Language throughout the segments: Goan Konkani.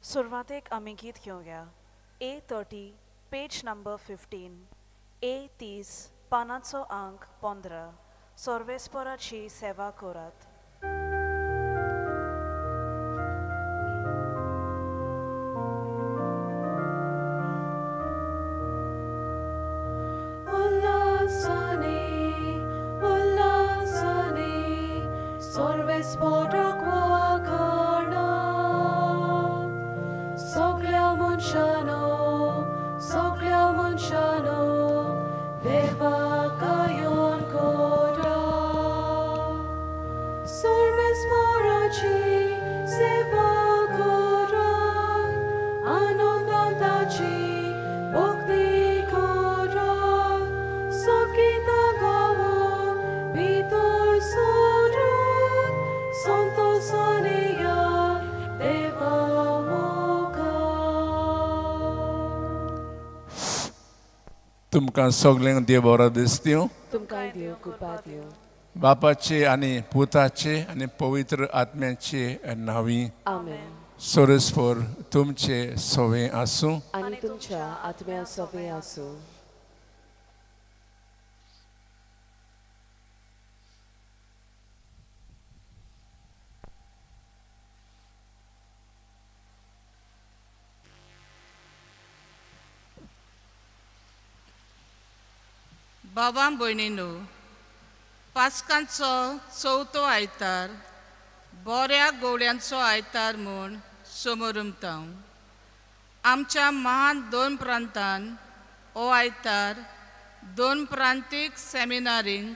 सुरवातेक आमी गीत घेवया. ए 30, पेज नंबर 15, ए 30, पानाचो आंक 15. सर्वेस्पराची सेवा करात. उल्लासाने उल्लासाने सर्वेस्पराक वाखाणा. सगळ्या मनशानो सगळ्या मनशानो देवाक गायन करा. सर्वेस्पराची सेवा करात, आनंदान ताची भक्ती करात, संगीतां गावन भितर सरात, संतोशान या देवा मुखार. तुमकां सगल्यांक देव बरो दिसत्यो. तुमकांय देव कृपा दिवं. बापाचे आनी पुताचे आनी पवित्र आत्म्याचे नांवी. आमेन. सोरस्पर तुमचे सवे आसूं. आनी तुमच्या आत्म्या सोबे आसूं. बाबा भयणीनो, पास्कांचो चवथो आयतार बऱ्या गोवळ्यांचो आयतार म्हूण समोरुमता. आमच्या महान दोन प्रांतान हो आयतार दोन प्रांतीक सेमिनारींक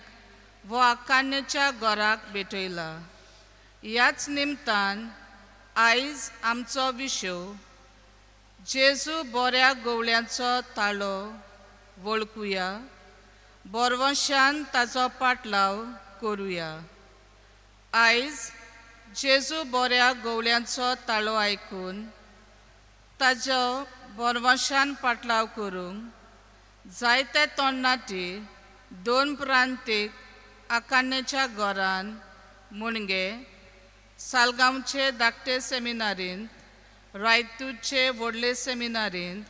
वो आकान्याच्या घराक भेटयला. ह्याच निमतान आयज आमचो विशय जेजू बऱ्या गोवळ्यांचो ताळो वळखुया, बोरवंशान ताचो पाटलाव करुया. आयज जेजू बऱ्या गोवळ्यांचो ताळो आयकून ताजो बोरवंशान पाटलाव करूंक जायते तोण्णाटी दोन प्रांतीक आकान्याच्या घरान मुणगे सालगांवचे धाकटे सेमिनारींत, रायतूरचे व्हडले सेमिनारींत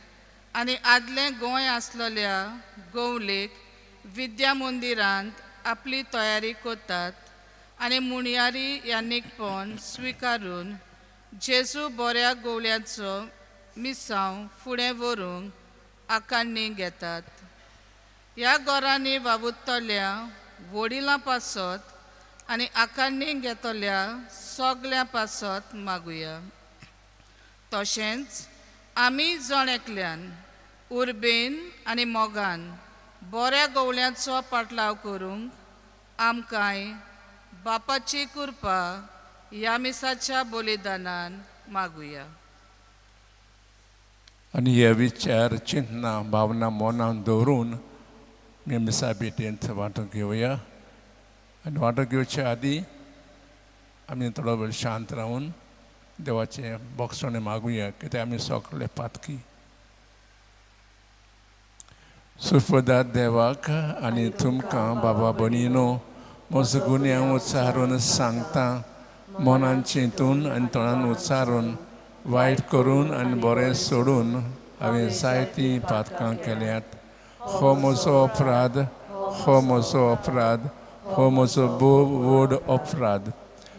आनी आदलें गोंय आसलेल्या गोवलेक विद्या मंदिरांत आपली तयारी करतात आनी मुणयारी ह्या निकपण स्विकारून जेजू बऱ्या गोवल्याचो मिसांव फुडें व्हरूंक आकान्नी घेतात. ह्या घरांनी वावुरतल्या वडिलां पासत आनी आकान्नी घेतल्या सगल्यां पासत मागुया. तशेंच आमी जण एकल्यान उर्बेन आनी मोगान बऱ्या गोवळ्यांचो पाटलाव करूंक आमकांय बापाची कृपा ह्या मिसाच्या बलिदानान मागुया. आनी हे विचार, चिंतना, भावना मनान दवरून आमी मिसा भेटेंत वांटो घेवया. आनी वांटो घेवचे आदीं आमी थोडो वेळ शांत रावन देवाचें बोगसणें मागुया, कित्याक आमी सगळे पातकी. सुफदार देवाक आनी तुमकां बाबा भयणीनो म्हजो गुन्यांव उच्चारून सांगता. मनान चिंतून आनी तोंडान उच्चारून, वायट करून आनी बरें सोडून हांवें जायतीं पातकां केल्यात. हो म्हजो अपराध, हो म्हजो अपराध, हो म्हजो भोव व्हड अपराध.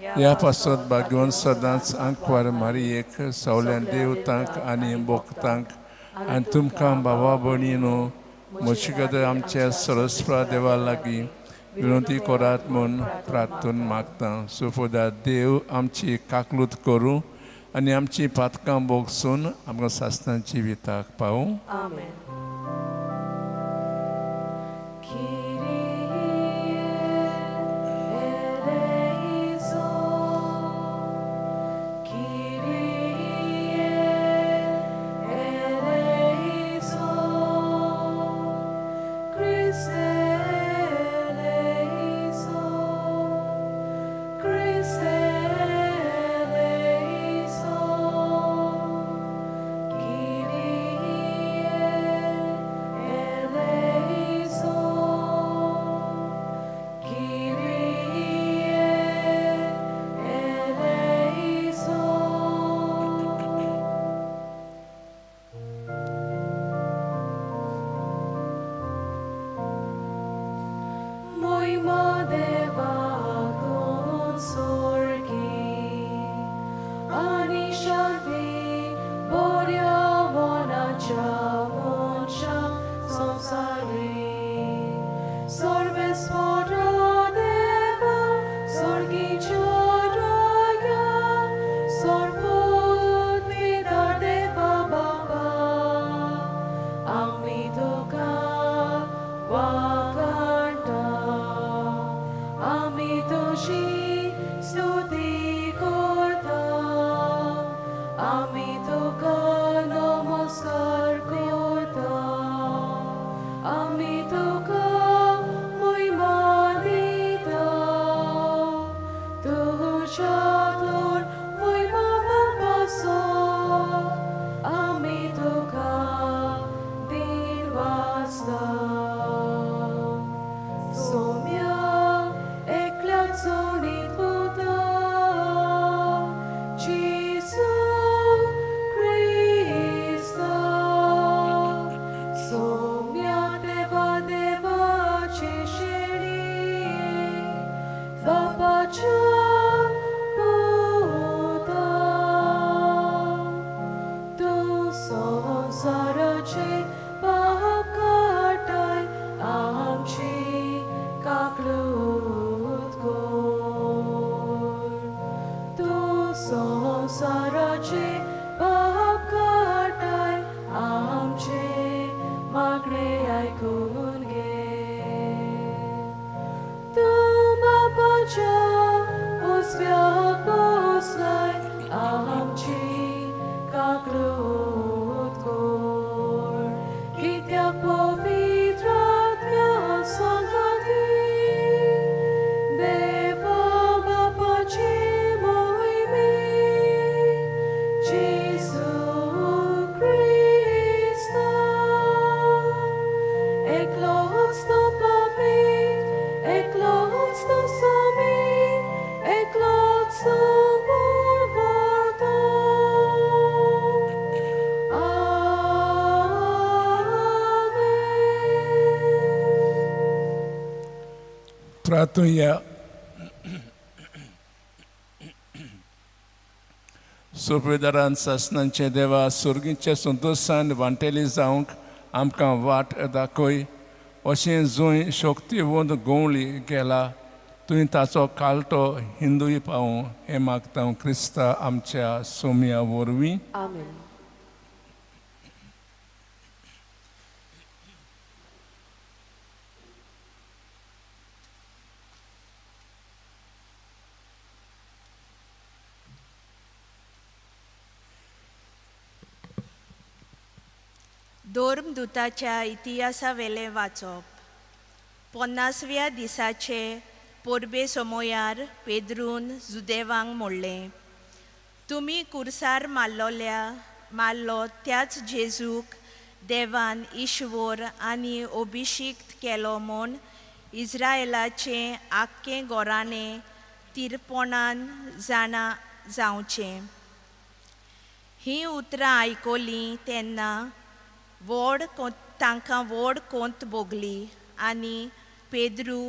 ह्या पासत भाग्यवन सदांच आंकवार मारयेक, सवल्या देवतांक आनी भक्तांक आनी तुमकां बाबा भयणीनो म्हजे खातीर आमच्या सरस्परा देवा लागीं विनंती करात म्हूण प्रार्थून मागता. सुफोदा देव आमची काकलूत करूं आनी आमची पातकां बोगसून आमकां सासणां जिविताक पावूं. आमेन. Kyrie eleison, Kyrie eleison, Christe eleison, Christe eleison, Kyrie. क्रिस्ता सोम्या एकल्याचो निपुता जेजू क्रिस्ता सोम्या देवा देवाची शेळी बापाच्या पुता तूं संवसाराचे पाप काडटाय आमची काकळूत कर तूं संवसाराचे पाप काडटाय आमचे मागणे आयकून घे तूं बापाच्या उजव्याक बसलाय आमची काकळूत कर कित्याक पवित्र आत्म्या सांगाती देवा बापाची मोहिमे जेजू क्रिस्ता एकलोच तो पवित्र एकलोच तो स्वामी एकलोच तो पुरवतो. आमेन. प्रार्थुया. सुपेदारान सासनांचे देवा, सुर्गीच्या संतोशान वांटेली जावंक आमकां वाट दाखय. अशें जंय शक्तिवंत गवळी गेला तुवें ताचो कालटो हिंदूय पावूं हें मागता क्रिस्ता आमच्या सोम्या वरवीं. आमेन. धर्मदूताच्या इतिहासावेलें वाचप. 50व्या दिसाचे परबे समयार पेद्रून जुदेवांक म्हणलें, तुमी कुर्सार मारलो त्याच जेजूक देवान ईश्वर आनी अभिशिक्त केलो म्हूण इस्रायलाचें आख्खें घराणें थिरपणान जाणा जावचें. हीं उतरां आयकलीं तेन्ना व्हड तांकां व्हड कोंत भोगली आनी पेद्रू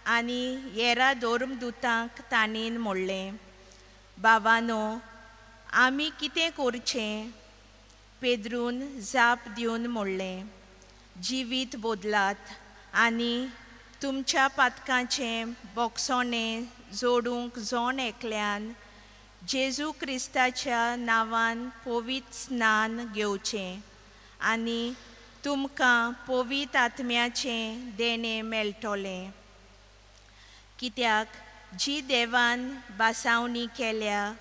आनी हेरा धर्मदूतांक तांणी म्हणलें, भावानो, आमी कितें करचें? पेद्रून जाप दिवन म्हणलें, जिवीत बदलात आनी तुमच्या पातकांचें बोगसणें जोडूंक जण एकल्यान जेजू क्रिस्ताच्या नांवान पवित्र स्नान घेवचें आनी तुमकां पवित्र आत्म्याचें देणें मेळटलें. कित्याक जी देवान भासावणी केल्या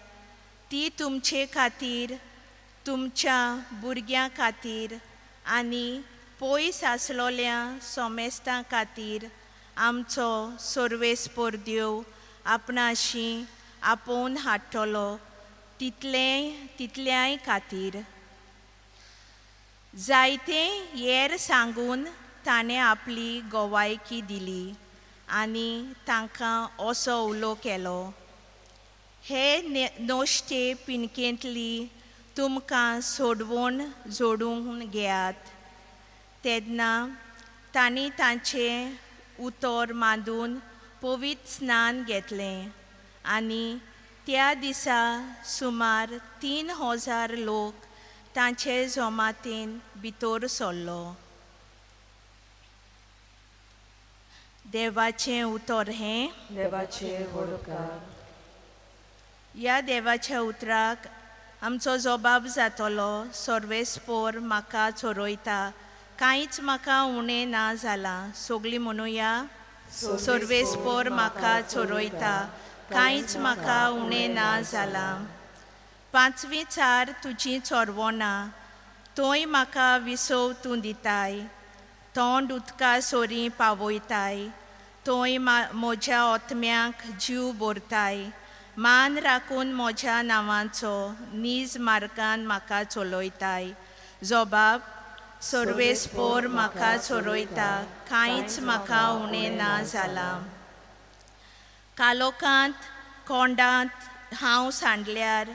ती तुमचे खातीर, तुमच्या भुरग्यां खातीर आनी पयस आसलोल्या सोमेस्तां खातीर आमचो सर्वेस्पर देव आपणाशी आपोवन हाडटलो तितल्याय खातीर. जायते येर सांगून ताणें आपली गोवायकी दिली आनी तांकां असो उलो केलो, हे नश्टे पिनकेंतली तुमकां सोडवून जोडून घेयात. तेन्ना तांणी तांचें उतर मांडून पवित्र स्नान घेतलें आनी त्या दिसा सुमार 3000 लोक तांचे जमातीन भितर सरलो. देवाचें उतर हें. देवाचे व्हड उपकार. ह्या देवाच्या उतराक आमचो जबाब जातलो, सर्वेस्पोर म्हाका चोरयता, कांयच म्हाका उणें ना जालां. सगळीं म्हणुया, सर्वेस्पोर म्हाका चोरयता, कांयच म्हाका उणें ना जालां. पांचवी चार तुजी चोरवणां, थंय म्हाका विसव तूं दिताय, तोंड उदका सोरी पावयताय, थंय म्हज्या ओतम्याक जीव भरताय, मान राखून म्हज्या नांवाचो नीज मार्गान म्हाका चलयताय. जबाब, सर्वेस्पोर म्हाका चोरयता, कांयच म्हाका उणें ना जालां. कालोकांत कोंडांत हांव सांडल्यार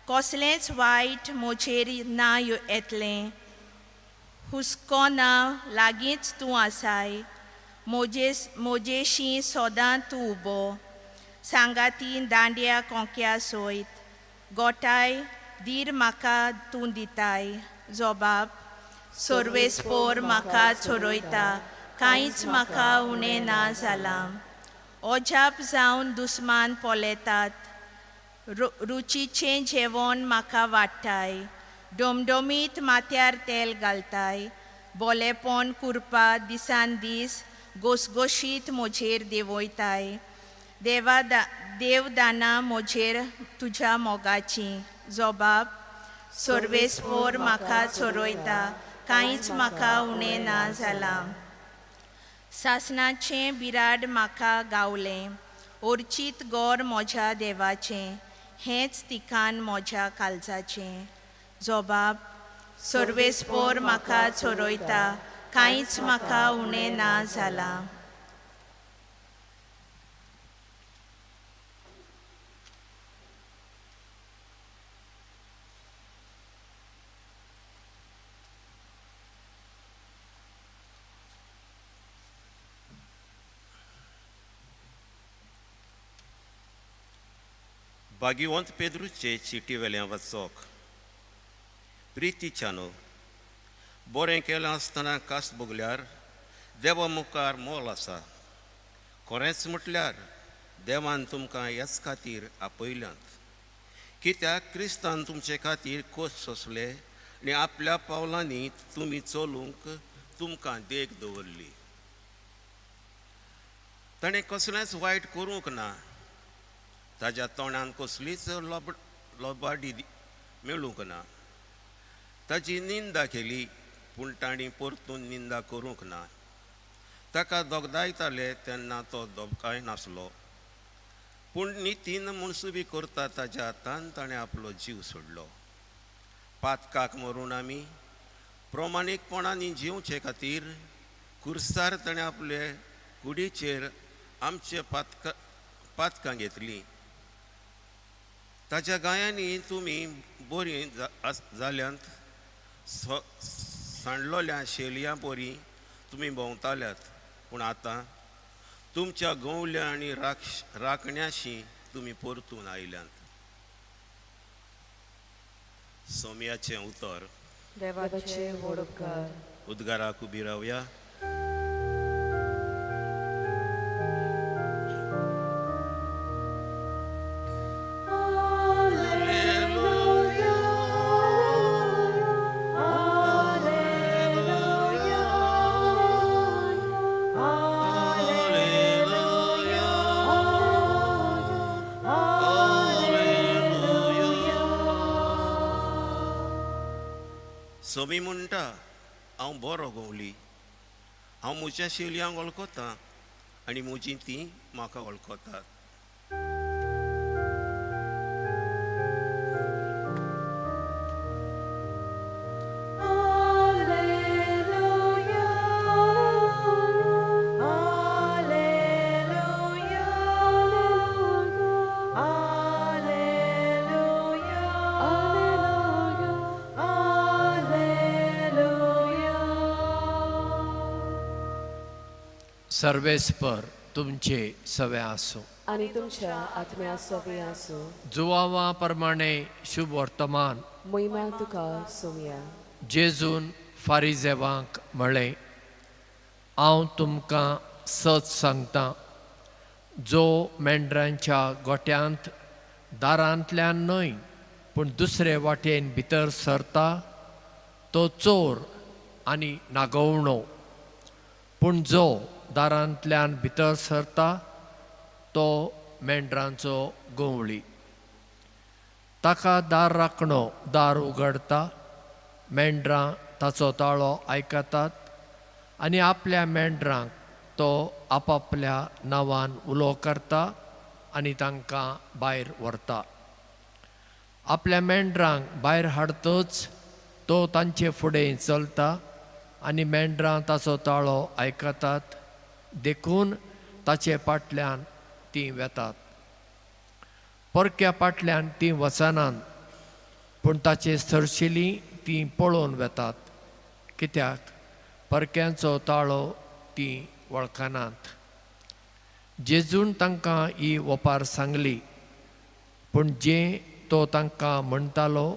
कसलेंच वायट म्हजेर ना येतलें. हुस्को ना, लागींच तूं आसाय, म्हजेशी सदां तूं उबो. सांगाती दांड्या कोंक्या सयत गोठाय धीर म्हाका तूं दिताय. जोबाब सर्वेस्पोर म्हाका चोरयता, कांयच म्हाका उणें ना जालां. अजाप जावन दुस्मान पळयतात, रुचीचें जेवण म्हाका वाडटाय, डोमडोमीत माथ्यार तेल घालताय. बोलेपण कुरपा दिसान दीस घोसघोशीत म्हजेर देंवयताय. देवा देवदाना म्हजेर तुज्या मोगाची. जोबाब सर्वेस्पोर म्हाका चोरयता, कांयच म्हाका उणें ना जालां. सासणाचें बिराड म्हाका गावलें, ओर्चीत गोर म्हज्या देवाचें, हेंच तिखान म्हज्या काळजाचें. जोबाब सर्वेस्पोर म्हाका चोरयता, कांयच म्हाका उणें ना जालां. भाग्यवंत पेद्रूचे चिटी वेल्यान वचोक. प्रितीच्यानो, बरें केलें आसतना कास भोगल्यार देवा मुखार मोल आसा. खरेंच म्हटल्यार देवान तुमकां ह्याच खातीर आपयल्यात, कित्याक क्रिस्तान तुमचे खातीर कोस सोंसले आनी आपल्या पावलांनी तुमी चलूंक तुमकां देख दवरली. ताणें कसलेंच वायट करूंक ना, ताज्या तोंडान कसलीच लोबाडी मेळूंक ना. ताजी निंदा केली पूण तांणी परतून निंदा करूंक ना. ताका दोगदायताले तेन्ना तो दोबकाय नासलो, पूण नितीन मुनसुबी करता ताज्या हातान ताणें आपलो जीव सोडलो. पातकाक मरून आमी प्रमाणीकपणांनी जिवचे खातीर कुर्सार ताणें आपले कुडीचेर आमचे पातकां घेतलीं. ताज्या गायांनी तुमी बरीं जाल्यांत, सांडलोल्या शेलयां बरीं तुमी भोंवताल्यात, पूण आतां तुमच्या गवल्या आनी राखण्याशी तुमी परतून आयल्यात. सोम्याचें उतर. देवाचे व्हड उपकार. उद्गाराक उबी रावया. सोमी म्हणटा, हांव बरो गवली, हांव म्हज्या शेलयांक वळखता आनी म्हजी तीं म्हाका वळखतात. सर्वेस्पर तुमचे सवे आसूं आनी तुमच्या आत्म्या सवे आसूं. जुवावा प्रमाणे शुभ वर्तमान. मोहिमा तुका सोमया. जेजून फारिजेवांक म्हळें, हांव तुमकां सत सांगता, जो मेंढरांच्या गोट्यांत दारांतल्यान न्हय पूण दुसरे वाटेन भितर सरता तो चोर आनी नागोवणो, पूण जो दारांतल्यान भितर सरता तो मेंढरांचो गवळी. ताका दार राखणो दार उगडता, मेंढरां ताचो ताळो आयकतात आनी आपल्या मेंढरांक तो आपापल्या नांवान उलो करता आनी तांकां भायर व्हरता. आपल्या मेंढरांक भायर हाडतच तो तांचे फुडें चलता आनी मेंढरां ताचो ताळो आयकतात, देखून ताचे फाटल्यान तीं वेतात. परक्या फाटल्यान तीं वचनात, पूण ताचे सरशिली तीं पळोवन वेतात, कित्याक परक्यांचो ताळो तीं वळखनात. जेजून तांकां ही ओपार सांगली, पूण जें तो तांकां म्हणटालो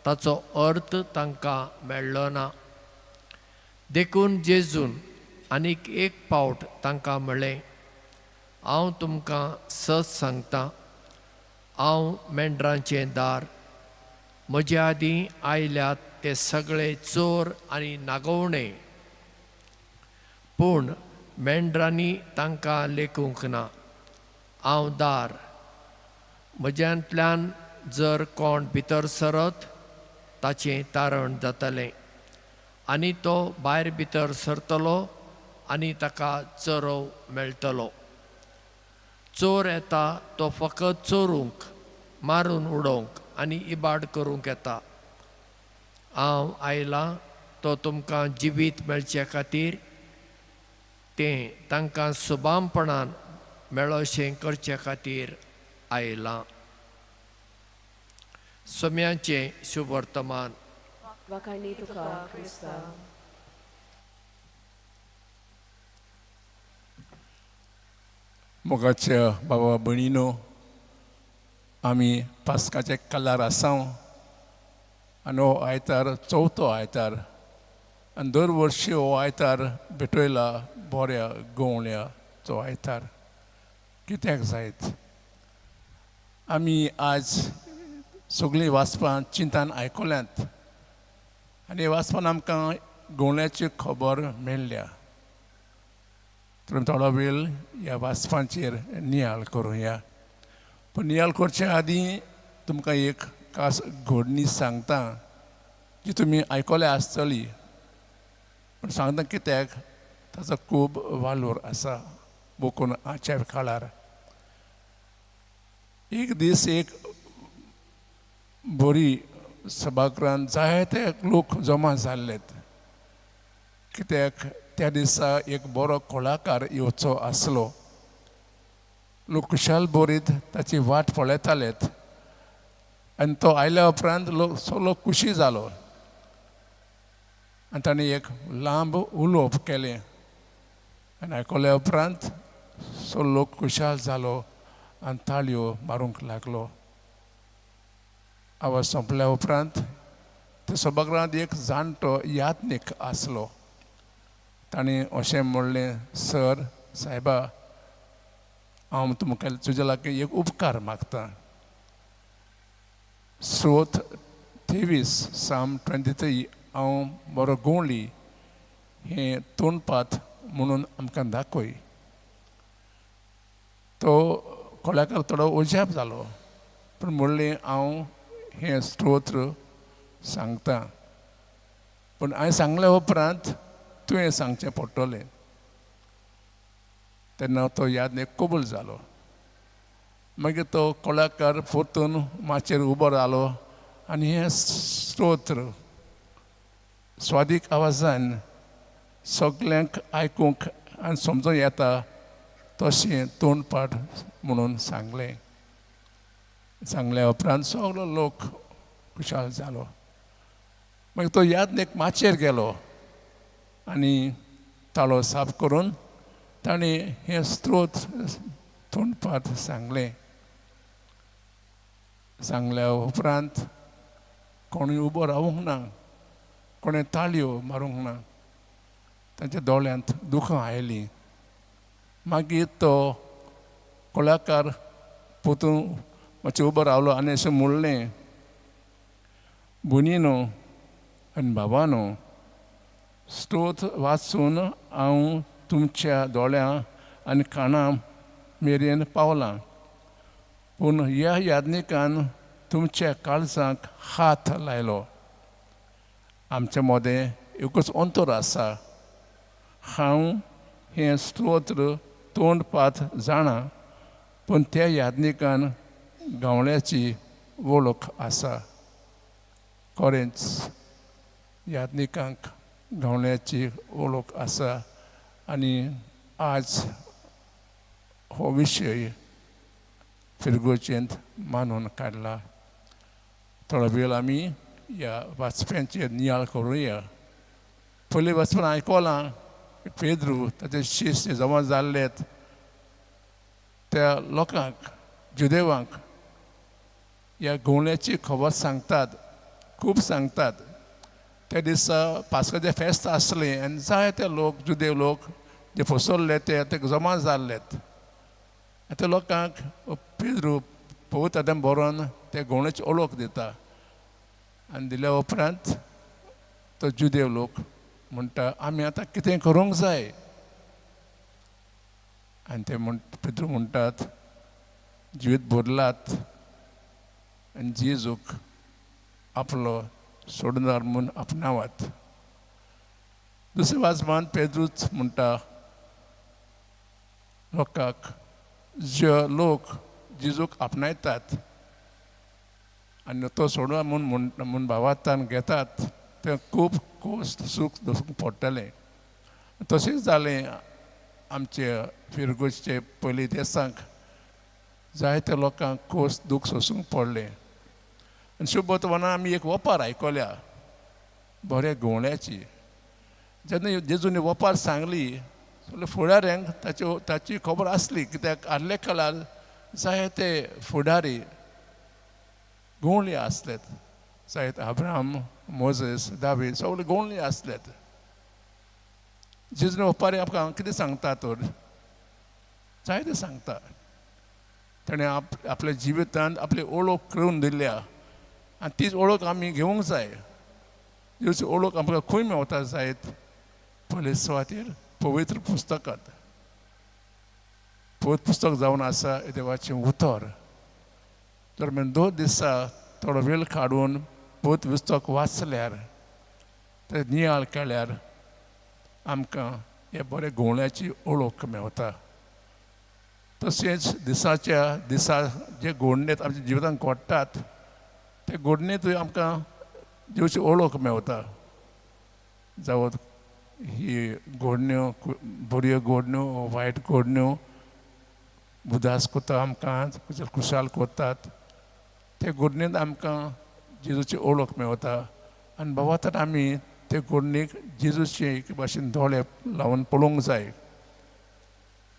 ताचो अर्थ तांकां मेळ्ळो ना. देखून जेजून आनीक एक पावट तांकां म्हणलें, हांव तुमकां सत सांगतां, हांव मेंढरांचें दार. म्हजे आदीं आयल्यात ते सगळे चोर आनी नागोवणे, पूण मेंढरांनी तांकां लेखूंक ना. हांव दार. म्हज्यांतल्यान जर कोण भितर सरत ताचें तारण जातलें आनी तो भायर भितर सरतलो आनी ताका चरोव मेळटलो. चोर येता तो फकत चोरूंक, मारून उडोवंक आनी इबाड करूंक येता. हांव आयलां तो तुमकां जिवीत मेळचे खातीर, तें तांकां सुबामपणान मेळोशें करचे खातीर आयलां. सोम्याचें शुभवर्तमान. वाखाणी तुका क्रिस्ता. मोगाच्या बाबा भयणीनो, आमी पास्काचे कलार आसाव आनी हो आयतार चवथो आयतार आनी दर वर्शी हो आयतार भेटयला बऱ्या गवळ्याचो आयतार कित्याक जायत. आमी आज सगळीं वाचपां चिंतान आयकल्यांत आनी वाचपान आमकां गवळ्याची खबर मेळ्ळ्या. तर थोडो वेळ ह्या वाचपांचेर नियाळ करुया. पूण नियाळ करचे आदीं तुमकां एक खास घडणी सांगता जी तुमी आयकल्या आसतली, पूण सांगता कित्याक ताचो खूब वालोर आसा बोकून आजच्या काळार. एक दीस एक बरी सभागृहांत जायते लोक जमा जाल्लेत, कित्याक त्या दिसा एक बरो कलाकार येवचो आसलो. लोक खुशाल बोरीत ताची वाट पळयतालेत आनी तो आयल्या उपरांत लोक सगळो खुशी जालो आनी ताणें एक लांब उलोवप केलें आनी आयकल्या उपरांत सगळो लोक खुशाल जालो आनी ताळयो मारूंक लागलो. आवाज सोंपल्या उपरांत त्या सभागृहांत एक जाणटो याज्ञीक आसलो. ताणें अशें म्हणलें, सर सायबा, हांव तुमकां तुज्या लागीं एक उपकार मागता. स्रोत 23 साम 23 हांव बरो गवळी हें तोंडपात म्हणून आमकां दाखय. तो कलाकार थोडो अजाप जालो, पूण म्हणलें हांव हें स्तोत्र सांगता, पूण हांवें सांगल्या उपरांत तुवें सांगचें पडटलें. तेन्ना तो यादने कबूल जालो. मागीर तो कलाकार परतून माचयेर उबो रावलो आनी हें स्तोत्र स्वादीक आवाजान सगल्यांक आयकूंक आनी समजूंक येता तशें तोंडपाठ म्हणून सांगलें. सांगल्या उपरांत सगलो लोक खुशाल जालो. मागीर तो यादनेक माचयेर गेलो आनी ताळो साफ करून ताणें हें स्त्रोत तोंडपाठ सांगलें. सांगल्या उपरांत कोणूय उबो रावूंक ना, कोणें ताळयो मारूंक ना, तांच्या दोळ्यांत दुखां आयलीं. मागीर तो कलाकार परतून मातसो उबो रावलो आनी अशें म्हणलें, भयणीनो आनी बाबानो, स्तोत्र वाचून हांव तुमच्या दोळ्यां आनी कानां मेरेन पावलां, पूण ह्या याज्ञिकान तुमच्या काळजाक हात लायलो. आमच्या मदें एकूच अंतर आसा. हांव हें स्तोत्र तोंडपाठ जाणा, पूण त्या याज्ञिकान गावळ्याची वळख आसा. खरेंच याज्ञिकांक गावण्याची वळख आसा आनी आज हो विशय फिरगोचेंत मानून काडला. थोडो वेळ आमी ह्या वाचप्यांचेर नियाळ करुया. पयलीं वाचप्यान आयकलां पेद्रू ताचे शिश्य जमा जाल्लेत त्या लोकांक जुदेवांक ह्या घोवण्याची खबर सांगतात, खूब सांगतात. त्या दिसा पास्काचें फेस्त आसलें आनी जायते लोक जुदेव लोक जे फसवल्ले ते जमा जाल्लेत. त्या लोकांक पेद्रू पवित्र आत्म्यान बरोवन ते घोवण्याची ओळख दिता आनी दिल्या उपरांत तो जुदेव लोक म्हणटा आमी आतां कितें करूंक जाय. आनी ते म्हण पेद्रू म्हणटात जिवीत बदलात आनी जेजूक आपलो सोडणार म्हूण आपणावात. दुसरे वाजमान पेद्रूच म्हणटा लोकांक जे लोक जेजूक आपणायतात आनी तो सोडा म्हूण म्हूण भावार्थान घेतात ते खूब खोस सूख दसूंक पडटलें. तशेंच जालें आमचे फिरगोजचे पयलीं देसांक जायत्या लोकांक खोस दूख सोसूंक पडलें. आनी शुभवर्तमानान आमी एक वपार आयकल्या बऱ्या घोवण्याची. जेन्ना जेजून वपार सांगली सगळे फुडाऱ्यांक ताची खबर आसली कित्याक आदल्या काळार जायते फुडारी गोंवली आसलेत, जायत अब्राहम, मोजेस, दावीद सगळे गोंवली आसलेत. जेजून वपारी आमकां कितें सांगता तर जायते सांगता. ताणें आपल्या जिवितांत आपली ओळख करून दिल्या आनी तीच ओळख आमी घेवंक जाय. जेजूची ओळख आमकां खंय मेवता जायत पयले सुवातेर पवित्र पुस्तकांत. पवित्र पुस्तक जावन आसा देवाचें उतर. तर आमी दोन दिसा थोडो वेळ काडून पवित्र पुस्तक वाचल्यार ते नियाळ केल्यार आमकां हे बरे घोवण्याची ओळख मेवता. तशेंच दिसाच्या दिसा जे घोडणेत आमच्या जिवितांत घडटात ते घोडणेंतूय आमकां जेवची ओळख मेवता. जावं ही घोडण्यो बऱ्यो घोडण्यो वायट घोडण्यो उदास करता आमकां खुशाल करतात ते घोडणेंत आमकां जेजूची ओळख मेवता. आनी बाबा तर आमी ते घोडणेक जेजूचे एक भाशेन दोळे लावन पळोवंक जाय.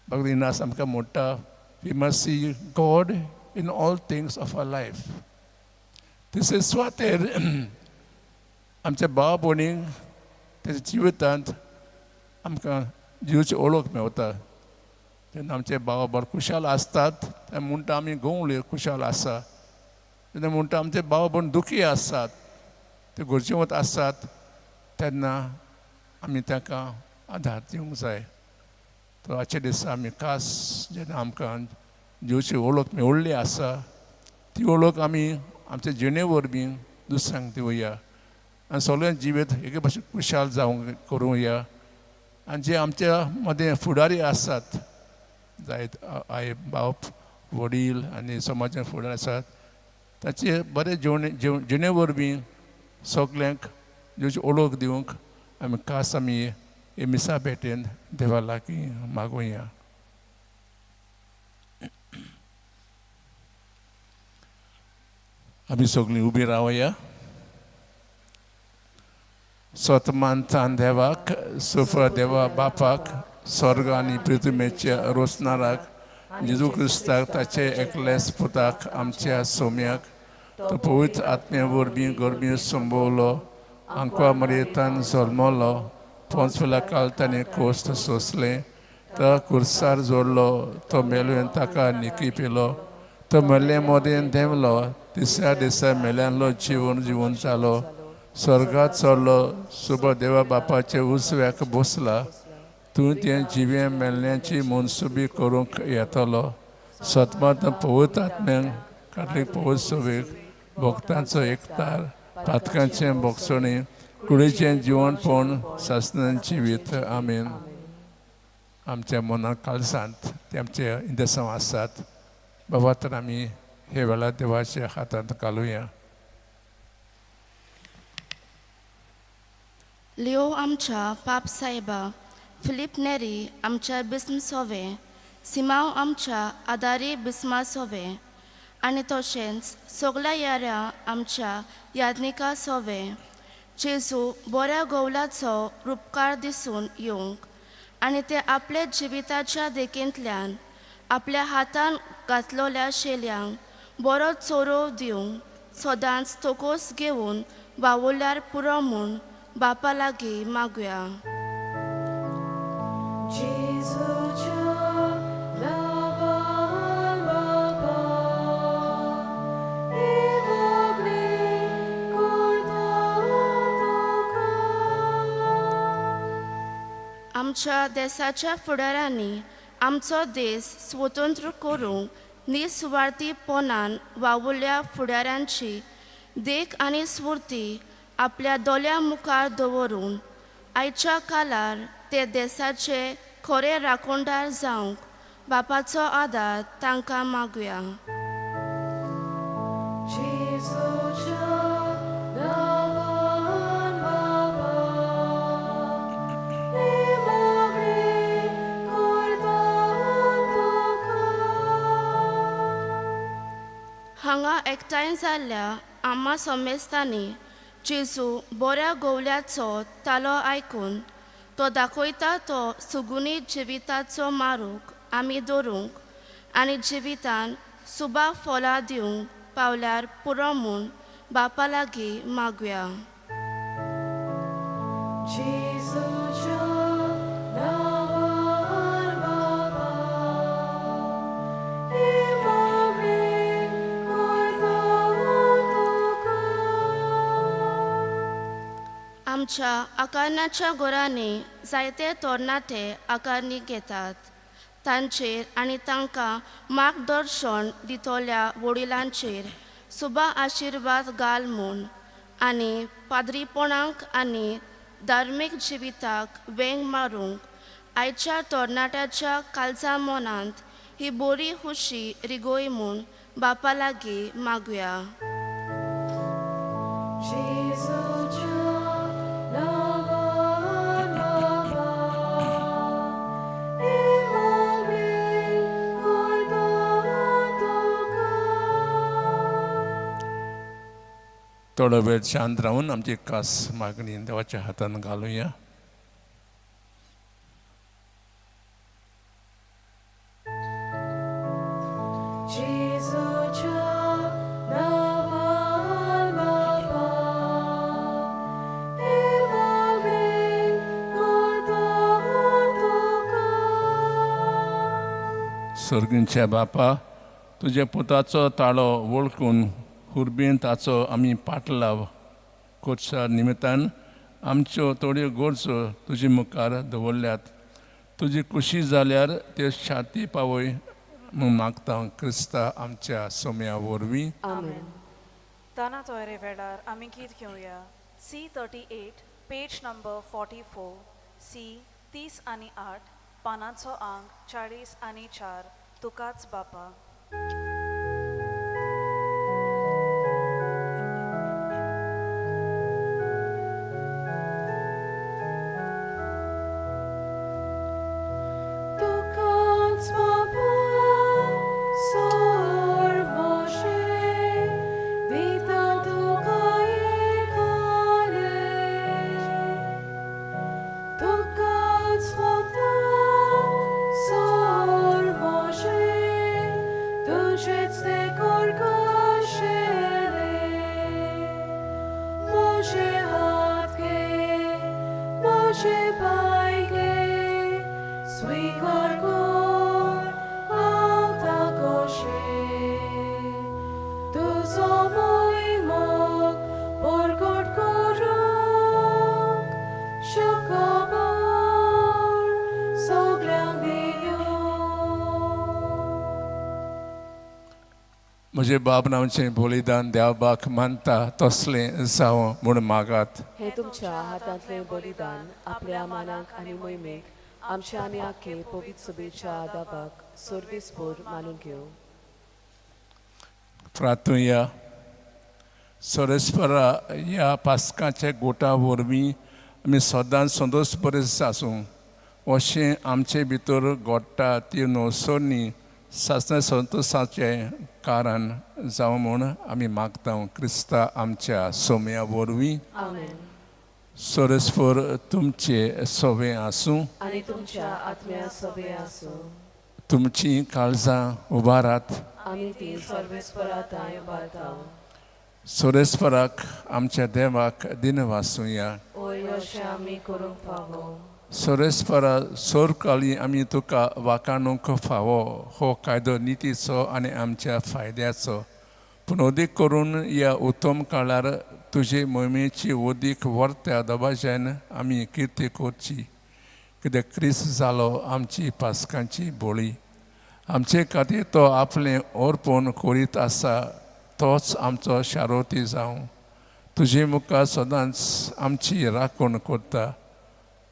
भक्त इनास आमकां म्हणटा we must see God in all things of our life. तिसरे सुवातेर आमच्या भाव भयणींक तेच्या जिवितांत आमकां जिवची ओळख मेवता. तेन्ना आमचे भाव बरे खुशाल आसतात ते म्हणटा आमी गोंवले खुशाल आसा. तेन्ना म्हणटा आमचे भाव भयण दुखी आसात ते गरजेवंत आसात तेन्ना आमी तांकां आदार दिवंक जाय. तर आजच्या दिसा आमी खास जेन्ना आमकां जिवची ओळख मेळिल्ली आसा ती ओळख आमी आमच्या जिणे वरवीं दुसऱ्यांक दिवया आनी सगळें जिवीत एके भाशेन खुशाल जावंक करुया. आनी जे आमच्या मदें फुडारी आसात जायत आई बाप वडील आनी समाजान फुडारी आसात ताचे बरे जिणे वरवीं सगल्यांक जिवची ओळख दिवंक आमी खास आमी हे मिसा भेटेन देवा लागीं मागुया. आमी सगळीं उबी रावया. सतमानतान देवाक सुफर देवा बापाक स्वर्ग आनी पृथ्वीच्या रोसणाराक जेजू क्रिस्ताक ताचे एकलेच पुताक आमच्या सोम्याक तो पवित्र आत्म्या वरवीं गर्मी संभवलो आंकवा मरेतान जल्मलो पोंचवेल्या काल ताणें कोश्ट सोंसलें तो कुर्सार जोडलो तो मेलवेन ताका निकी पिलो तो मेल्ले मदेन देंवलो तिसऱ्या दिसा मेल्यांतलो जिवन जिवन जालो स्वर्गात चडलो सुब देवा बापाचे उजव्याक बसला. तूं तें जिवें मेल्ल्याची मनसुबी करूंक येतलो. सतमात पवित्र आत्म्यांक कातलीक पवित्र सभेक भक्तांचो एकतार पातकांचें भोगसणें कुडीचें जिवनपण सासणाचें जिवीत. आमेन. आमच्या मनाक काळजांत ते आमचे इंदेसांव आसात बाबा तर आमी हे वेळार देवाच्या हातांत घालुया. लिओ आमच्या पाप साहेबा, फिलीप नेरी आमच्या बिस्म सोवे, सिमांव आमच्या आदारी बिस्मा सोवे आनी तशेंच सगल्या याऱ्या आमच्या याज्ञिका सोवे जेजू बऱ्या गोवलाचो रुपकार दिसून येवंक आनी ते आपल्या जिविताच्या देखींतल्यान आपल्या हातान घातलोल्या शेल्यांक बरो चोरोव दिवंक सदांच तोकोस घेवन वावुरल्यार पुरो म्हूण बापा लागीं मागुया. जेजूच्या नांवान बापा, ही मागणी करता तुका. आमच्या देसाच्या फुडाऱ्यांनी आमचो देस स्वतंत्र करूंक निसुवार्थीपणान वावुरल्या फुडाऱ्यांची देख आनी स्फूर्ती आपल्या दोळ्यां मुखार दवरून आयच्या काळार ते देसाचे खरे राखणदार जावंक बापाचो आदार तांकां मागुया. जेजूच्या नांवान बापा, ही मागणी करता तुका. हांगा एकठांय जाल्ल्या आम्हा समेस्तांनी जेजू बऱ्या गोवल्याचो तालो आयकून तो दाखयता तो सुगुनी जिविताचो मारूक आमी दवरूंक आनी जिवितान सुबा फलां दिवंक पावल्यार पुरो म्हूण बापा लागीं मागुया. जेजूच्या नांवान बापा, ही मागणी करता तुका. आमच्या आकारण्याच्या घरांनी जायते तरणाटे आकारणी घेतात. तांचेर आनी तांकां मार्गदर्शन दितल्या वडिलांचेर सुबा आशिर्वाद घाल म्हूण आनी पाद्रीपणाक आनी धार्मीक जिविताक वेंग मारूंक आयच्या तरणाट्याच्या काळजा मनांत ही बरी खुशी रिगोय म्हूण बापा लागीं मागुया. जेजूच्या नांवान बापा, ही मागणी करता तुका. थोडो वेळ शांत रावन आमची खास मागणी देवाच्या हातान घालुया. जेजूच्या नांवान बापा, ही मागणी करता तुका. सर्गींच्या बापा, तुज्या पुताचो ताळो वळखून हुर्बीन ताचो आमी पाटलाव करच्या निमित्तान आमच्यो थोड्यो गरजो तुजे मुखार दवरल्यात. तुजी खुशी जाल्यार त्यो शांती पावय म्हूण मागता क्रिस्ता आमच्या सोम्या वरवीं. आमेन. ताना तोयरे वेळार आमी गीत घेवया C 38 page number 44, C 38 पानाचो आंक 44, तुकाच बापा. तुकाच बापा, सर्व मोशे दिता तुका एकाले. तुकाच फक्त सर्व मोशे, तुझेच ते करकशेले. म्हजे हात घे, म्हजे पांय घे, स्वीकार कर हांव ताकोशे. तुजो मोग परगट करूंक शकबर सगल्यांक दिवंक. म्हजे बाब नांवचें बलिदान देवबाक मानता तसलें जावं म्हूण मागात. हें तुमच्या हातांतलें बलिदान आपल्या मानाक आनी मोहिमेक आमच्या आनी आखे पवित्र सभेच्या आदाबाक सर्वेस्पोर मानून घेवं. प्रार्थुया. सोरेस्परा ह्या पास्काच्या गोटा वरवीं आमी सदांच संतोश बरें आसूं अशें आमचे भितर घडटा ती नवसरणी सासणा संतोशाचें कारण जावं म्हूण आमी मागता क्रिस्ता आमच्या सोम्या वरवीं. आमेन. सरस्पर तुमचे सोवे आसूं आनी तुमच्या आत्म्या सोबे आसूं. तुमची काळजां उबारात. आमी ती सर्वेस्परा थंय उबारता. सोरेस्पराक आमच्या देवाक दिनवासुया. ओय अशें आमी करूंक फावो. सोरेस्परा सोरकाली आमी तुका वाकाणूंक फावो हो कायदो नितीचो आनी आमच्या फायद्याचो, पूण अदीक करून ह्या उत्तम काळार तुजे मोहिमेची ओदीक व्हरत्या दबाज्यान आमी किर्ती करची, कित्याक क्रिस्त जालो आमची पासकांची बोळी. आमचे खातीर तो आपलें अर्पण करीत आसा, तोच आमचो शारोती जावं. तुजे मुखार सदांच आमची राखण करता.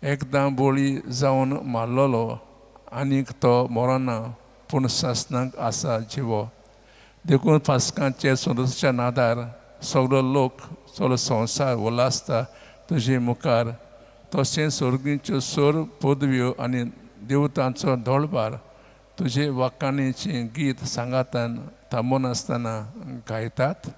एकदां बोळी जावन मारलेलो आनीक तो मरना, पूण सासणाक आसा जिवो. देखून पासकांचे संतोशाच्या नादार सगळो लोक सगळो संवसार उल्हासता तुजे मुखार. तशेंच सर्गीच्यो सोर पदव्यो आनी देवतांचो दोळबार तुजे वाखाणीचें गीत सांगातान थांबनासतना गायतात.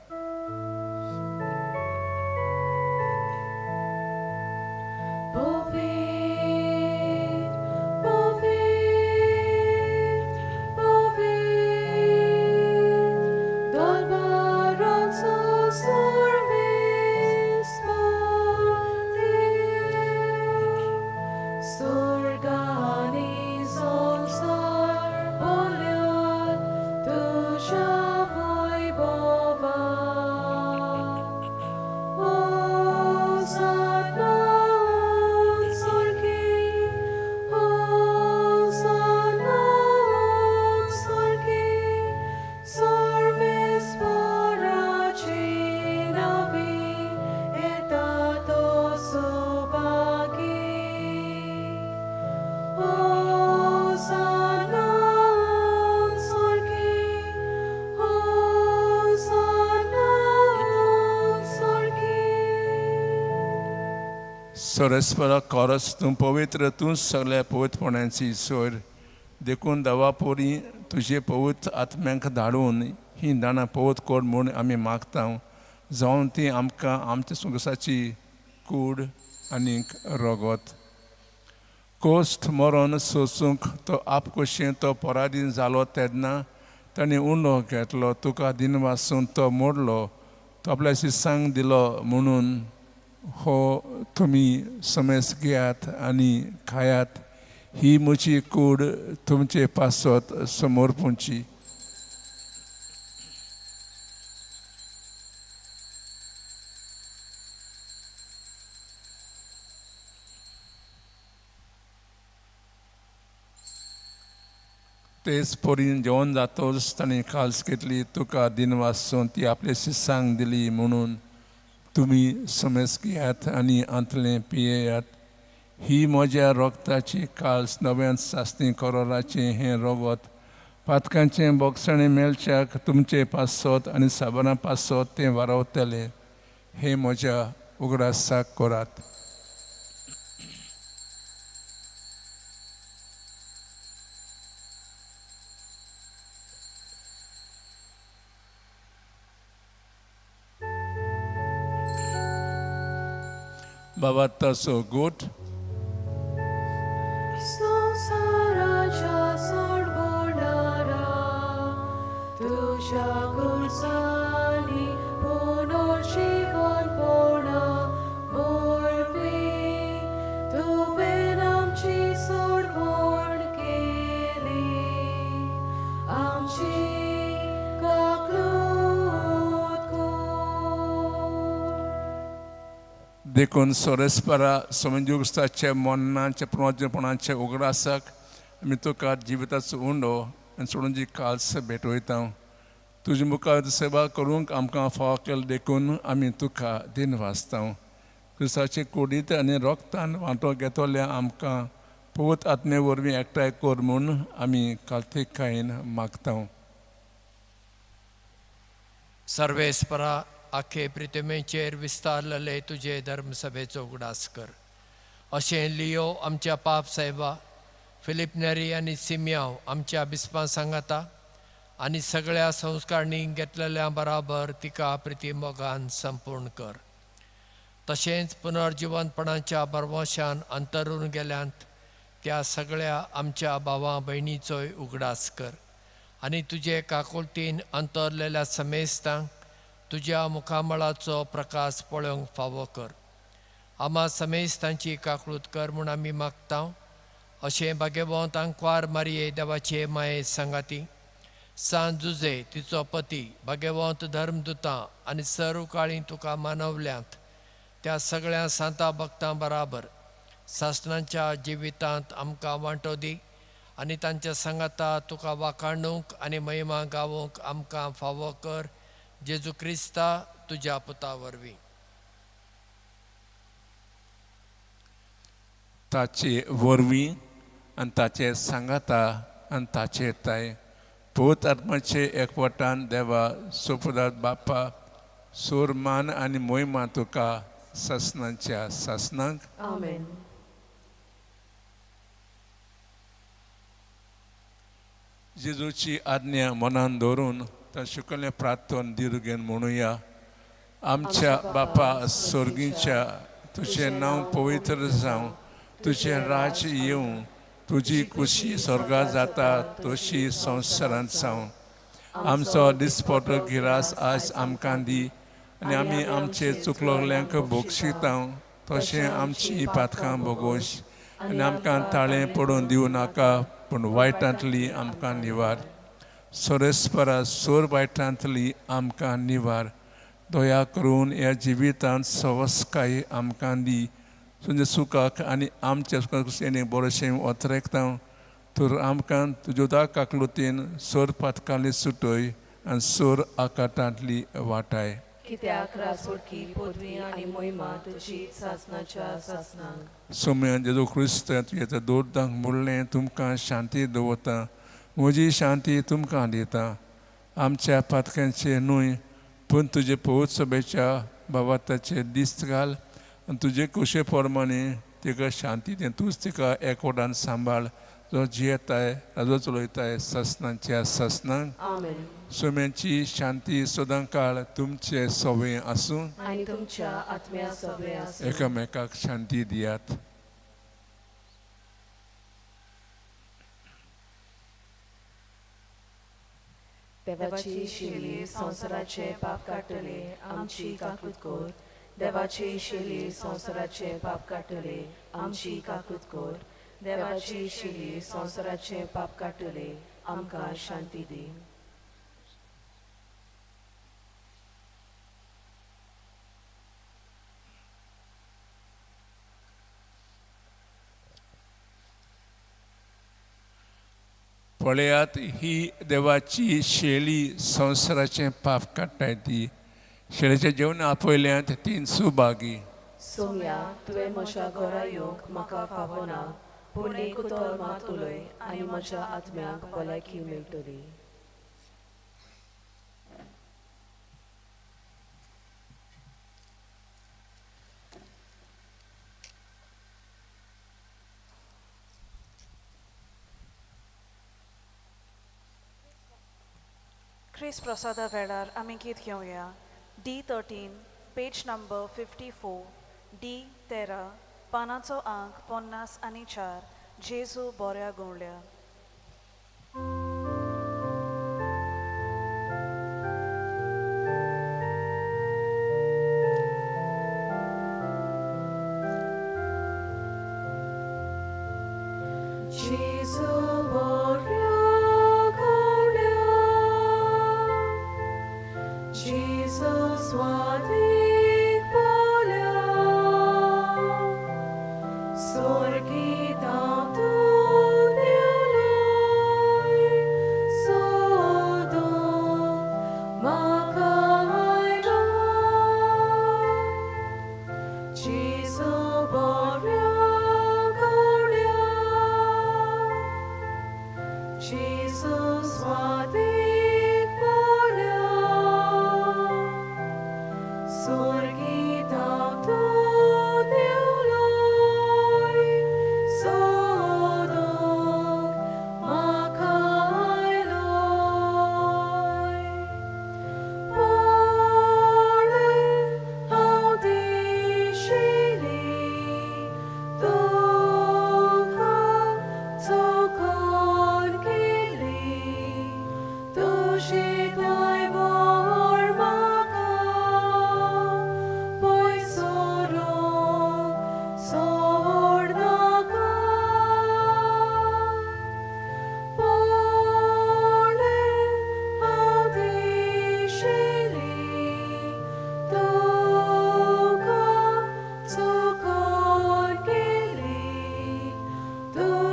सोरेस्परा कोरस तूं पवित्र, तूं सगळ्या पवित्रपणाची सोर. देखून दवापोरी तुजे पवित्र आत्म्यांक धाडून ही दाणां पवित्र कर म्हूण आमी मागता, जावन ती आमकां आमच्या सुंगसाची कूड आनीक रगत. कोश्ट मरण सोसूंक तो आपकुशें तो पराधीन जालो तेन्ना ताणें उंडो घेतलो, तुका दिनवासून तो मोडलो, तो आपल्या शिसांक दिलो म्हणून हो तुमी समेस घेयात आनी खायात, ही म्हजी कूड तुमचे पासत समर्पूंची. तेच परीन जेवण जातोच ताणें काल्स घेतली, तुका दिनवासून ती आपले शिसांक दिली म्हणून तुमी समेस घेयात आनी आंतलें पियेयात. ही म्हज्या रोगताची काल्स नव्यान सासणी करोराचें हें रोगत पातकांचें बोगसणें मेळच्याक तुमचे पासत आनी साबणां पासत तें वारवतलें. हें म्हज्या उगडासाक करात. बाबा तसो गोट संवसाराच्या सोडवणारा तुज्या गुरसांनी पुनर्जीवन पोणा वरवीं तुवें आमची सोडवण केली, आमची काकलूत कर. देखून सोरेस्परा समजुस्ताचे मनाचे प्रमाणपणाचे उगडासाक आमी तुका जिविताचो उंडो आनी सोडून काल्स भेटवयता. तुजे मुखार सेवा करूंक आमकां फावो केलो देखून आमी तुका दिनवासता. क्रिस्ताचे कुडीत आनी रोगतान वांटो घेतल्या आमकां पवित्र आत्मे वरवीं एकठांय कर म्हूण आमी कालतिकायेन मागता. सर्वेस्परा आखे प्रितमेचेर विस्तारलेले तुजे धर्मसभेचो उगडास कर अशें लियो आमच्या पाप साहेबा, फिलीप नेरी आनी सिमयांव आमच्या बिस्पां सांगाता आनी सगळ्या संस्कारणी घेतलेल्या बराबर तिका प्रिती मोगान संपूर्ण कर. तशेंच पुनर्जिवंतपणाच्या बरवशान अंतरून गेल्यांत त्या सगळ्या आमच्या भावां भयणीचोय उगडास कर आनी तुजे काकुळतीन अंतरलेल्या समेस्तांक तुज्या मुखामळाचो प्रकाश पळोवंक फावो कर. आमा समेस्तांची काकळूत कर म्हूण आमी मागता. अशें भाग्यवंत आंकवार मारये देवाचे माये सांगाती सांत जुजे तिचो पती भाग्यवंत धर्मदुतां आनी सर्व काळी तुका मानवल्यांत त्या सगळ्या सांता भक्तां बराबर सासणाच्या जिवितांत आमकां वांटो दी आनी तांच्या सांगाता तुका वाखाणूंक आनी महिमा गावोवंक आमकां फावो कर, जेजू क्रिस्ता तुज्या पुता वरवीं. ताचे वरवीं आनी ताचे सांगाता आनी ताचे ताय पवित्र आत्माचे एकवटान देवा सोपदात बापा सोर मान आनी मोहिमा तुका सासणाच्या सासणाक. आमेन. जेजूची आज्ञा मनान दवरून तां शिकयल्लें प्रार्थन दिर्घेन म्हणुया. आमच्या बापा स्वर्गीच्या, तुजें नांव पवित्र जावं, तुजें राज्य येवं, तुजी खुशी स्वर्गात जाता तशी संवसारांत जावं. आमचो दिसपटो गिरास आज आमकां दी आनी आमी आमचे चुकलोल्यांक भोगशिता तशें आमची पातकां भोगोश आनी आमकां ताळें पडून दिवं नाका, पूण वायटांतली आमकां निवार. सोरेस्परा सोर वायटांतली आमकां निवार. दया करून ह्या जिवितांत सवस्काय आमकां दी, तुज्या सुखाक आनी आमच्या सुखाक बरोशें ओतरेकता तर आमकां तुज्यो दा काकलुतीन सोर पातकांतली सुटय आनी सोर आकाटांतली वाटाय. कित्याक रासोडकी पदवी आनी मोहिमा तुजी सासणाच्या सासणाक. सोम्यान जेजू क्रिस्त तुज्या दोर्दांक म्हणलें, तुमकां शांती दवरता, म्हजी शांती तुमकां दिता. आमच्या पातकांचे न्हय पूण तुजे पवित्र सभेच्या बाबाताचे दिस्त घाल आनी तुजे कुशे प्रमाणे तिका शांती दी. तूंच तिका एकवटान सांबाळ, जो जियेताय राजो चलयताय सासणाच्या सासणाक. आमेन. सोम्याची शांती सदां काळ तुमचे सवय आसूं आनी तुमच्या आत्म्या सवय आसूं. एकामेकाक शांती दियात. देवाची शेली संवसाराचे पाप काडटले, आमची काकूत कर. देवाची शेली संवसाराचे पाप काडटले, आमची काकूत कर. देवाची शेली संवसाराचे पाप काडटले, आमकां शांती दी. पळयात, ही देवाची शेली संवसाराचें पाप काडटाय ती. शेळेचें जेवण आपयल्यांत तीन सुभागी. सोम्या, तुवें म्हज्या घरा येवंक म्हाका फावना, पूण एक उतर मात उलय आनी म्हज्या आत्म्याक भलायकी मेळटली. क्रिस्त प्रसादा वेळार आमी गीत घेवया. D 13 page number 54, D 13 पानाचो आंक 54, जेजू बोऱ्या गवळ्या. जेजू बोऱ्या गवळ्या, जेजू स्वादीक बोल्या, स्वर्गीतांत तूं देवलोय, सोदूंक म्हाका आयलो. जेजू बोऱ्या गवळ्या.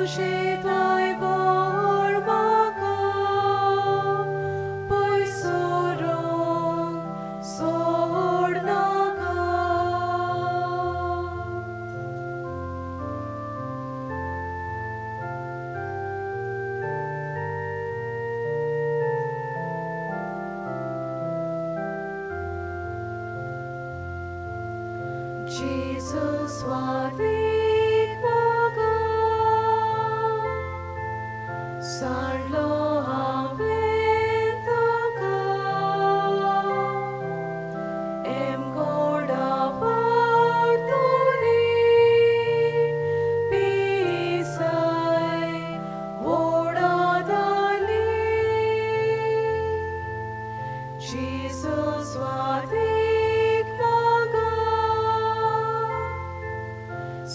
तुजे थांय व्हर म्हाका पयस सोरूंक सोडनाका. Jesus वाटेक म्हाका सांडलो हांवें तुका एमकोडा फाटोली पिसाय वोडाताली. Jesus वाटेक म्हाका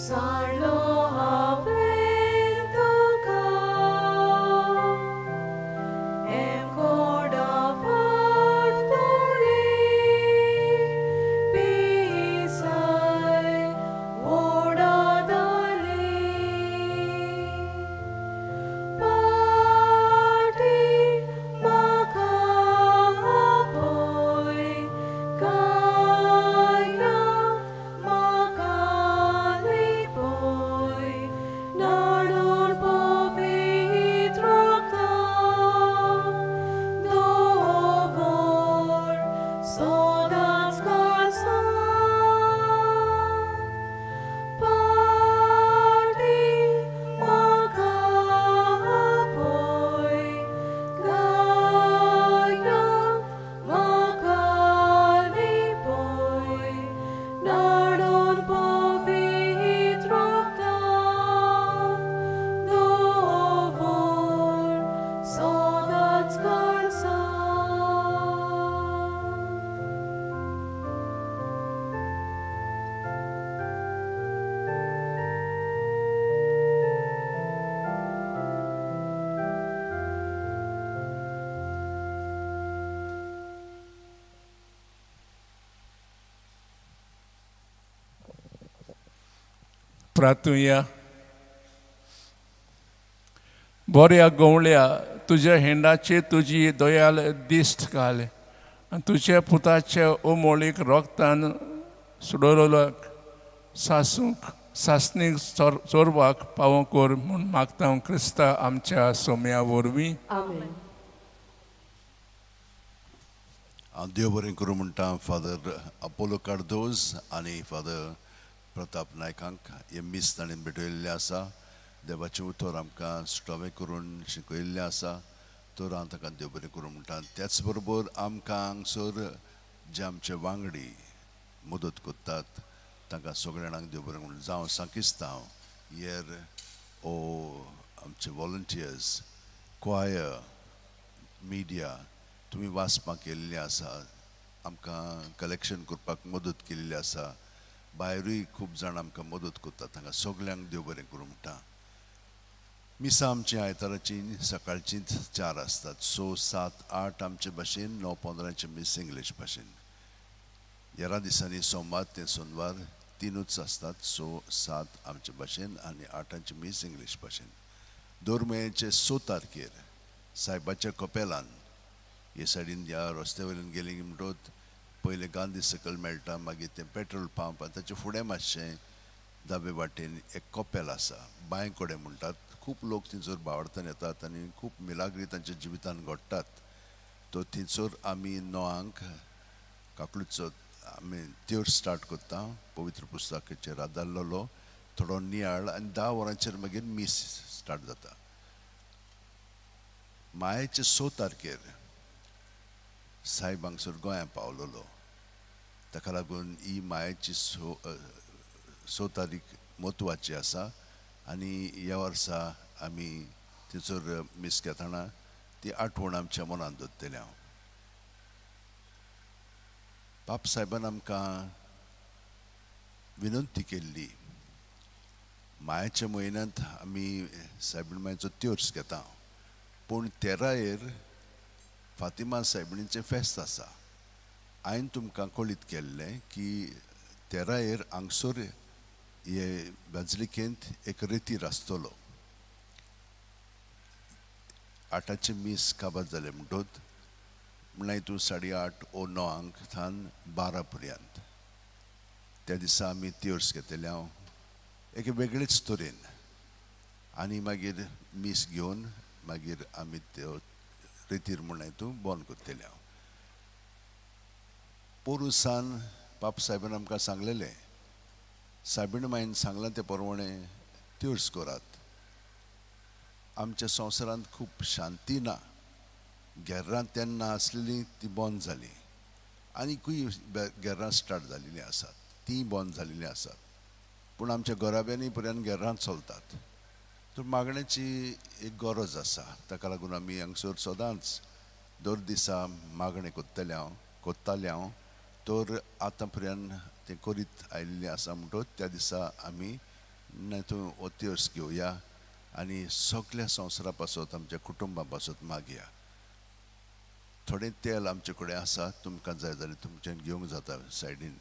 सांडलो हांवें तुका एमकोडा फाटोली पिसाय वोडाताली. पाटी म्हाका आपय कायरात म्हाका लिपय न्हाणून पवित्र रगतान दवर सदांच काळजांत. पाटी म्हाका आपय कायरात म्हाका लिपय न्हाणून पवित्र रगतान दवर सदांच काळजांत. प्रार्थुया. बऱ्या गवळ्या, तुज्या हेंडाची तुजी दयाल दिश्ट घाल आनी तुज्या पुताच्या उमोळीक रोगतान सुडोवलोक सासूंक सासणीक चोरवाक पावो कर म्हूण मागता क्रिस्ता आमच्या सोम्या वरवीं. आमेन. हांव देव बरें करूं म्हणटा फादर अपोलो कार्दोज आनी फादर प्रताप नायकांक. हें मीस ताणें भेटयल्लें आसा. देवाचें उतर आमकां सुटावें करून शिकयल्लें आसा, तर हांव ताका देव बरें करूं म्हणटा. त्याच बरोबर आमकां हांगसर जे आमचे वांगडी मदत करतात तांकां सगळ्या जाणांक देव बरें करूं. जावं सांकिस्तांव येर ओ आमचे वॉलंटियर्स, क्वायर, मिडिया, तुमी वाचपाक केल्ली आसा, आमकां कलेक्शन करपाक मदत केल्ली आसा. भायरूय खूब जाण आमकां मदत करतात, तांकां सगल्यांक देव बरें करूं म्हणटा. मिसां आमचीं आयताराचीं सकाळचींच 4 आसतात, 6, 7, 8 आमचे भाशेन, 9:15 मीस इंग्लीश भाशेन. हेरां दिसांनी सोमार ते सोनवार 3 आसतात, 6, 7 आमचे भाशेन आनी 8 मीस इंग्लीश भाशेन. दर म्हयन्याचे 6 तारखेर सायबाच्या कपेलान हे सायडीन ह्या रस्त्या वयल्यान गेली म्हणटकच पयलें गांधी सकल मेळटा, मागीर तें पेट्रोल पंप आनी ताचे फुडें मातशें दावे वाटेन एक कपेल आसा, बांय कडेन म्हणटात. खूब लोक थंयसर भावार्थान येतात आनी खूब मिलाग्री तांच्या जिवितान घडटात. तो थंयसर आमी 9 काकलूचो आमी त्योर स्टार्ट करता, पवित्र पुस्तकाचेर आदारलेलो थोडो नियाळ आनी 10 वरांचेर मागीर मीस स्टार्ट जाता. मायेचे 6 तारखेर सायब हांगसर गोंया पावलेलो, ताका लागून ही मायेची 6 तारीख म्हत्वाची आसा आनी ह्या वर्सा आमी थंयसर मीस घेतना ती आठवण आमच्या मनांत दवरतले. हांव बाप सायबान आमकां विनंती केल्ली, मायाच्या म्हयन्यांत आमी सायबीण मायचो त्योर्स घेता, पूण 13 फातिमा सायबिणीचें फेस्त आसा. हांवें तुमकां कळीत केल्लें की 13 हांगसर हे बाजलिकेंत एक रेतीर आसतलो. आठाचें मीस काबार जालें म्हणटोत म्हणल्यार तूं 8:30 ओ 9 थान 12 पर्यंत त्या दिसा आमी तियोर्स घेतले हांव एके वेगळेच तरेन आनी मागीर मीस घेवन मागीर आमी त्यो रेतीर म्हणल्यार तूं बंद करतले हांव. पोरूसान पाप सायबान आमकां सांगलेलें, सायबीण मायन सांगलां तें परवणें त्योर्स करात. आमच्या संवसारांत खूब शांती ना, गेर्रां तेन्ना आसलेलीं ती बंद जालीं आनीकूय गेर्रां स्टार्ट जालेलीं आसात, तीं बंद जालेलीं आसात, पूण आमच्या घराब्यांनी पर्यंत गेर्रां चलतात. तर मागण्याची एक गरज आसा, ताका लागून आमी हांगसर सदांच दर दिसा मागणें करतलें हांव, करतालें हांव, तर आतां पर्यंत तें करीत आयिल्लें आसा. म्हणटकच त्या दिसा आमी ना तूं ओत्योर्स घेवया आनी सगल्या संवसारा पासत आमच्या कुटुंबा पासत मागया. थोडें तेल आमचे कडेन आसा, तुमकां जाय जाल्यार तुमच्यान घेवंक जाता सायडीन.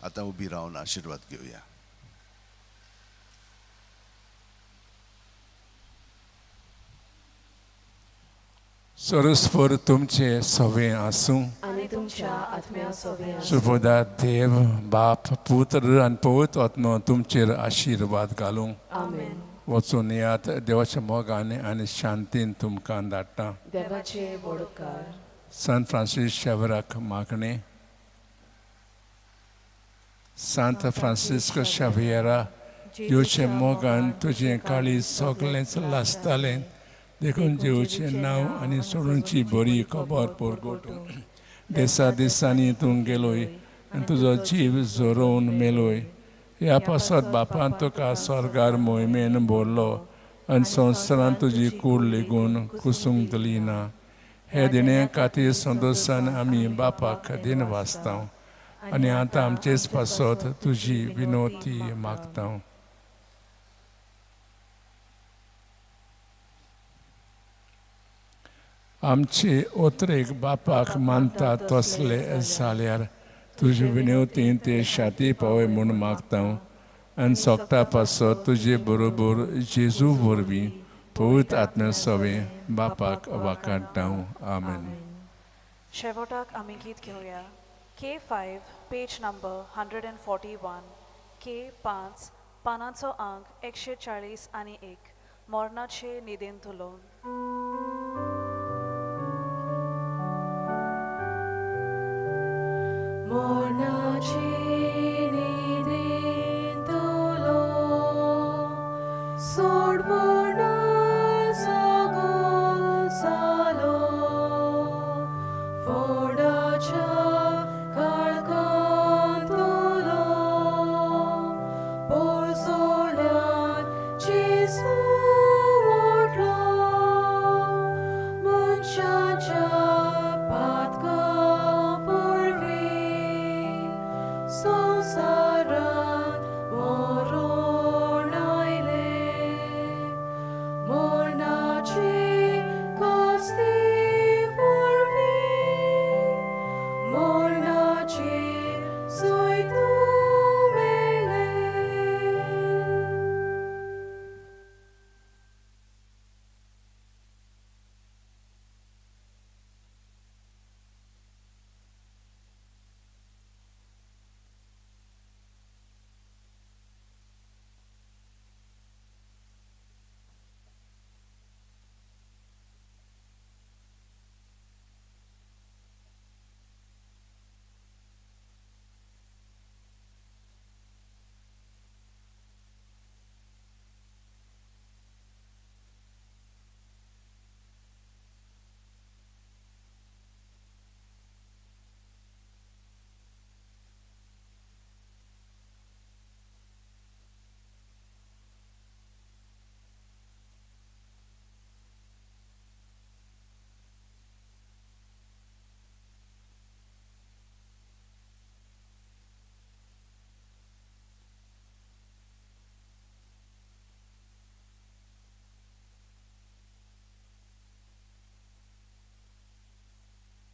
आतां उबी रावन आशिर्वाद घेवया. सरस्पर तुमचे सवे आसूं आनी तुमच्या आत्म्या सोवे आसूं. सुबोधा देव बाप पुत्र आनी पवित्र आत्मो तुमचेर आशिर्वाद घालूं. आमेन. वचून येयात देवाच्या मोगान आनी शांतीन तुमकां धाडटा. देवाचे वडकार. सान फ्रांसीस शेवराक मागणें. सांत फ्रांसिस्क शावियरा, जेवचे मोगान तुजें काळीज सगळेंच लासतालें, देखून जेवचें नांव आनी सोडूनची बरी खबर परगटूं. दिसा दिसांनी तूं गेलोय आनी तुजो जीव झरोवन मेलोय. ह्या पासत बापान तुका स्वर्गार मोहिमेन भरलो आनी संवसारांत तुजी कूड लेगून कुसूंक दिली ना. हे दिणे खातीर संतोशान आमी बापाक दिन वाचता आनी आतां आमचेच पासत तुजी विनोती मागता. आमचे ओतरेक बापाक मानता तसले जाल्यार तुजे विनवतीन ते शाती पावय म्हूण मागता आनी सोगटा पासत तुजे बरोबर जेजू वरवीं पवित्र आत्म्या सवें बापाक वाकाडटा. आमेन. शेवटाक आमी गीत घेवया. K5 page number 141, K5 पानाचो आंक 141, मरणाचे निदेंतुलो. मरणाचे निदेंतुलो सोडवणो सगो जालो, फोडाच्या काळखांतुलो पोरसोल्यान जेजू उठलो, मनशाच्या पातका वरवीं संवसारांत मरण आयलें.